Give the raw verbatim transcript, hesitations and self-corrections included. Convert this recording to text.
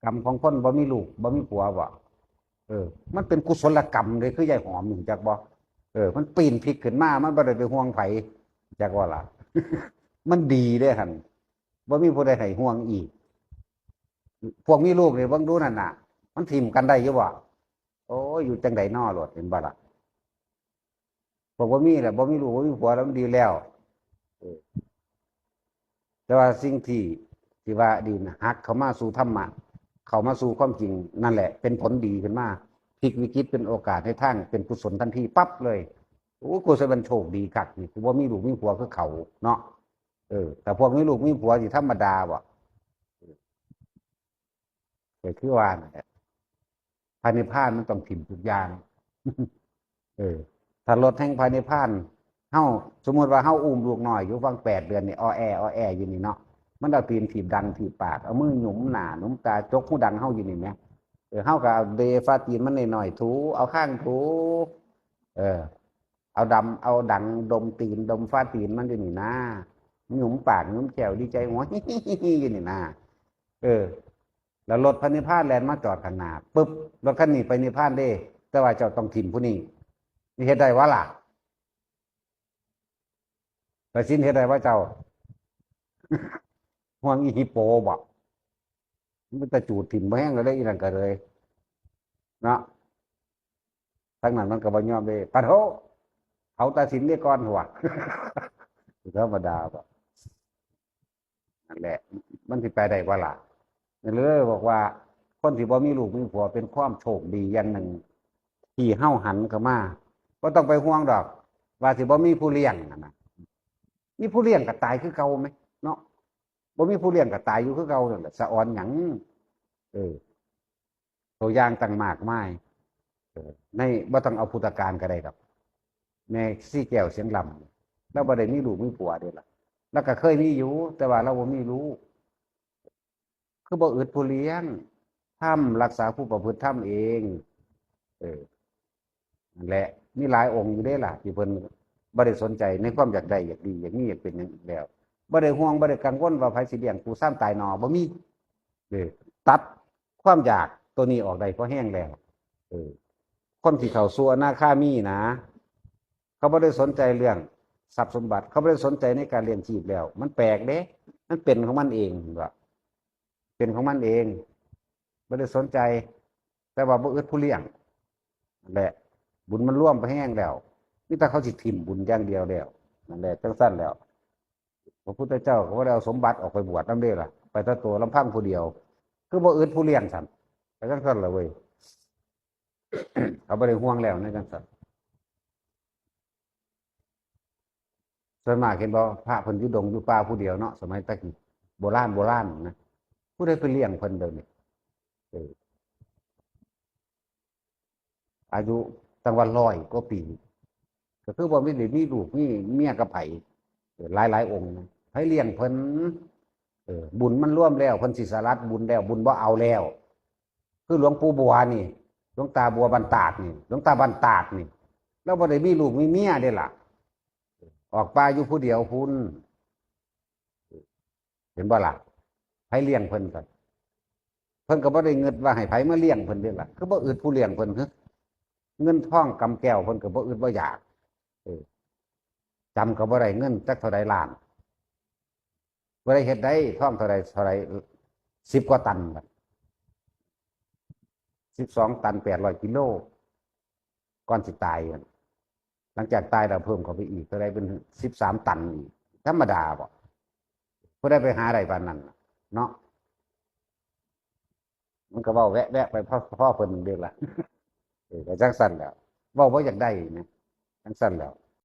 กรรมของคนบ่มีลูกบ่มีผัวบ่ เออ มันเป็นกุศลกรรมเลย คือยายหอมนี่จักบ่ เออ มันปีนพลิกขึ้นมา มันบ่ได้ไปห่วงไผ จักว่าล่ะ มันดีเด้หั่น บ่มีผู้ใดให้ห่วงอีก พวกมีลูกนี่เบิ่งดูนั่นน่ะ มันถิ่มกันได้อยู่บ่ โอ้ย อยู่จังใดน้อโลด เห็นบ่ล่ะ พวกบ่มีแหละ บ่มีลูกบ่มีผัวแล้วมันดีแล้ว เออ แต่ว่าสิ่งที่ ที่ว่าดีนะ หักเข้ามาสู่ธรรมะ เข้ามาสู่ความจริง นั่นแหละ เป็นผลดีขึ้นมา พลิกวิกฤตเป็นโอกาสให้ทางเป็นกุศลทันทีปั๊บเลย โอ้ กูสิเป็นโชคดีคักนี่ กูบ่มีลูกมีผัวคือเขาเนาะ เออ แต่พวกมีลูกมีผัวสิธรรมดาบ่ ก็คือว่านั่นแหละ พระนิพพานมันต้องถิ่มทุกอย่าง เออ ถ้ารถแห่งพระนิพพาน เฮา สมมุติว่าเฮาอุ้มลูกน้อยอยู่ฟังแปดเดือนนี่ ออแอ ออแออยู่นี่เนาะ มันเอาตีนถีบดังถีบปาก เอามือหยุมหน้าหยุมตา จกหูดังเฮาอยู่นี่แหม เออ เฮาก็เอาเดฟาตีนมันน้อยๆ ถู เอาข้างถู เออ เอาดำ เอาดังดมตีน ดมฟาตีนมันอยู่นี่นะ หยุมปาก หยุมแข้ว ดีใจหัว อยู่นี่นะ เออ แล้วรถพระนิพพานแล่นมาจอดข้างหน้า ปึ๊บ รถคันนี้ไปนิพพานเด้ แต่ว่าเจ้าต้องถิ่มผู้นี้ นี่เฮ็ดได้วะล่ะ แต่สินเฮ็ดได้วะเจ้า ห่วงอีฮิปโปบ่ มันจะจูดถิ่มบ่แห้งแล้วได้อีนั่นก็เลย เนาะ ทั้งนั้นมันก็บ่ยอมเด้ ปะโถ เอาตาสินเด้ก่อนหัว ธรรมดาบ่ นั่นแหละ มันสิไปได้บ่ล่ะ นั่นเลยบอกว่า คนที่บ่มีลูกมีผัวเป็นความโชคดีอย่างหนึ่ง ที่เฮาหันเข้ามา บ่ต้องไปห่วงดอก ว่าสิบ่มีผู้เลี้ยงนั่นน่ะ มีผู้เลี้ยงก็ตายคือเก่าไหม เนาะ บ่มีผู้เลี้ยงก็ตายอยู่คือเก่านั่นแหละ สะออนหยัง เออ ตัวอย่างตั้งมากมาย เออ ใน บ่ต้องเอาพุทธกาลก็ได้ดอก แม่ชีแก้วเสียงลำ แล้วบ่ได้มีลูกมีผัวเด้ล่ะ แล้วก็เคยมีอยู่ แต่ว่าเราบ่มีลูก คือบ่อึดผู้เลี้ยงธรรม รักษาผู้ประพฤติธรรมเอง เออ นั่นแหละ มีหลายองค์อยู่เด้ล่ะ ที่เพิ่นบ่ได้สนใจในความอยากได้ อยากดี อยากมี อยากเป็นหยังอีกแล้ว บ่ได้ห่วง บ่ได้กังวลว่าไผสิเลี้ยงกูซ้ำตายหนอ บ่มี เออ ตัดความอยากตัวนี้ออกได้พอแห้งแล้ว เออ คนที่เข้าสู่อนาคามีนะ เขาบ่ได้สนใจเรื่องทรัพย์สมบัติ เขาบ่ได้สนใจในการเลี้ยงชีพแล้ว มันแปลกเด้ มันเป็นของมันเองว่า เป็นของมันเอง บ่ได้สนใจ แต่ว่าบ่อึดผู้เลี้ยง นั่นแหละ บุญมันรวมไปแห้งแล้ว มีแต่เขาสิถิ่มบุญอย่างเดียวแล้ว นั่นแหละ จังซั่นแล้ว พระพุทธเจ้าก็บ่ได้เอาสมบัติออกไปบวชนำเด้ล่ะ ไปแต่ตัวลำพังผู้เดียว คือบ่อึดผู้เลี้ยงซั่น ไปจังซั่นล่ะเว้ย เขาบ่ได้ห่วงแล้วในจังซั่น ส่วนมากเห็นบ่ พระเพิ่นอยู่ดงอยู่ป่าผู้เดียวเนาะ สมัยตะกี้ โบราณ โบราณนะ ผู้ใดไปเลี้ยงเพิ่นเดี๋ยวนี้ เออ อายุตั้งว่าร้อยกว่าปี ก็คือบ่มี ได้มีลูกมีเมียกับไผ เออ หลายๆองค์นะ ไผเลี้ยงเพิ่น เออ บุญมันรวมแล้ว เพิ่นสิสลัดบุญแล้ว บุญบ่เอาแล้ว คือหลวงปู่บัวนี่ หลวงตาบัวบ้านตาดนี่ หลวงตาบ้านตาดนี่ แล้วบ่ได้มีลูกมีเมียเด้ล่ะ ออกป่าอยู่ผู้เดียวพุ้น เห็นบ่ล่ะ ไผเลี้ยงเพิ่นก็ เพิ่นก็บ่ได้เงินว่าให้ไผมาเลี้ยงเพิ่นเด้ล่ะ คือบ่อึดผู้เลี้ยงเพิ่น เงินทองกำแก้วเพิ่นก็บ่อึดบ่อยาก เออ จำก็บ่ได้ เงินจักเท่าใดล้าน บ่ได้เฮ็ดได้ ทองเท่าใด เท่าใด สิบกว่าตันบัด สิบสองตัน แปดร้อยกิโล ก่อนสิตายบัด หลังจากตายแล้วเพิ่มเข้าไปอีกเท่าใด เป็นสิบสามตันอีก ธรรมดาบ่ ผู้ใดไปหาได้ปานนั้นน่ะ เนาะ มันก็เว้าแวะๆไปพอ พอเพิ่นเด้ล่ะ เออ ก็จังซั่นแหล้ว เว้าบ่อยากได้นะ จังซั่นแหล้ว